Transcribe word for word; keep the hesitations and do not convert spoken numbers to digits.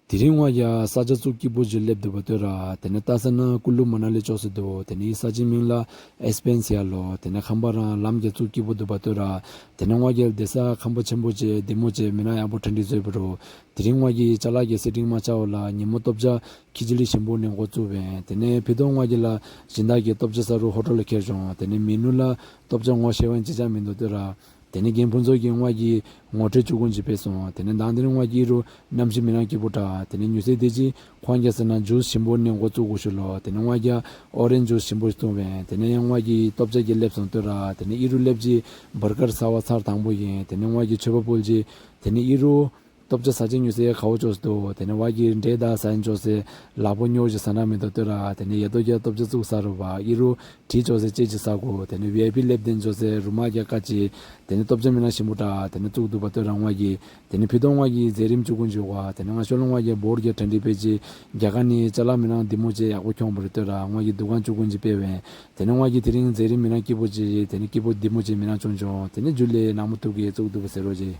དེ་རིང་ང་ཡ་ས་ཆ་བཙུགས་སྐྱིད་པོ་ཅིག་སླེབས་འདུག་པ་ལྟོས་ར། དེ་ནས་ལྟ་ས་ན་ཀུ་ལུ་མ་ན་ལི་ཕྱོགས་སུ་འདུག་དེ་ནས་ས་ཆའི་མིང་ལ་ཨེ་སི་པེན་ཟེར་ཡ་ལོ། དེ་ནས་ཁང་པ་རང་ལམ་གྱི་བཙུགས་སྐྱིད་པོ་འདུག་པ་ལྟོས་ར། དེ་ནས་ང་གི་བསྡད་ས་ཁང་པ་ཆེན་པོ་ཅིག་བདེ་མོ་ཅིག་མི་ན་ཡག་པོ་གྲ་སྒྲིག་བཟོས་པ་རུ། དེ་རིང་ང་གི་ཅ་ལག་གི་སེ་ཊིང་མ་ཆགས་པ་ལ་ཉིན་མོ་སྟོབས་ཆ་ཁི་ཅི་ལི་ཞིམ་པོ་ནས་འགོ་བཙུགས་པས། དེ་ནས་ཕི་དོ་ང་གི་ལ་སྦྱིན་བདག་གི་སྟོབས་ཆ་ཟ་རུ་ཧོ་ཊལ་ལ་ཁྱེར་བྱུང་། དེ་ནས་མེ་ནུ་ལ་སྟོབས་ཆ་ངོ་ཤེས་པ་ཅི་ཅང་མི་འདུག་ལྟོས་ར། དེ་ནས་རྒན་ཕུན་ཚོགས་ཀྱིས་ང་གི་ངོ་སྤྲོད་བཅུ་དགུ་ཅིག་ཕེབས་སོང་། དེ་ནས་མདང་དེ་རིང་ང་གི་ཨི་རུ་གནམ་གཤིས་མི་རང་སྐྱིད་པོ་དྲགས། དེ་ནས་ཉུ་ཟེ་དེ་ཅི་ཁོང་རྒྱ་ཟེར་ན་ཇུས་ཞིམ་པོ་ནས་འགོ་བཙུགས་དགོས་ཞུ་ལོ། དེ་ནས་ང་རྒྱ་ཨོ་རེན་ཇུས་ཞིམ་པོ་བཏུང་བས། དེ་ནས་ཡང་ང་གི་སྟོབས་ཆ་གི་སླེབས་སོང་ལྟོས་ར། དེ་ནས་ཨི་རུ་སླེབས་ཅི་བར་ཀར་ཟ་བ་ཚར་དང་པོ་ཡིན། དེ་ནས་ང་གི་མཆོད་པ་ཕུལ་ཅི། དེ་ནས་ཨི་རུ་སྟོབས་ཆ་ཟ་ཅི་ཉུ་ཟེ་ག་བོ་ཅོས་འདུག་དེ་ནས་ང་གི་འདྲེ་ད་ཟ་ཡིན་ཅོས་སེ་ལག་པ་སྨྱོ་ཅི་ཟ་ན་མི་འདུག་ལྟོས་ར། དེ་ནས་ཡ་དོ་རྒྱ་སྟོབས་ཆ་བཙུགས་ས་རུ་བ་ཨི་རུ་དྲི་ཅོག་ཟེར་ཅེ་ཅི་ས་གོ། དེ་ནས་ཝི་ཨའི་པི་སླེབས་དེན་ཅོག་ཟེར་རུ་མ་རྒྱ་ཀ་ཅི། དེ་ནས་སྟོབས་ཆ་མི་ན་ཞིམ་པོ་དྲགས། དེ་ནས་བཙུགས་འདུག་པ་ལྟོས་ར། ང་གི་དེ་ནས་ཕི་དོ་ང་གི་མཛད་རིམ་བཅུ་དགུ་འཇུག་བ། དེ་ནས་ང་ཤོ་ལོ་ང་གི་བོར་གྱི་གྲ་འགྲིག་པེ་ཅི་རྒྱ་ག་ནི་ཅ་ལག་མི་ན་བདེ་མོ་ཅི་ཡག་པོ་ཁྱོང་བ་རེད་ལྟོས་ར། ང་གི་འདུ་ཁང་བཅུ་དགུ་ཅི་སྤེལ་བས། དེ་ནས་ང་གི་དེ་རིང་མཛད་རིམ་མི་ན་སྐྱིད་པོ་ཅི། དེ་ནས་སྐྱིད་པོ་བདེ་མོ་ཅི་མི་ན་ཆུང་ཆུང་། དེ་ནས་ཇུ་ལེ་ནག་མོ་ཐུག་གི་བཙུགས་འདུག་པ་ཟེར་རོ་ཅི།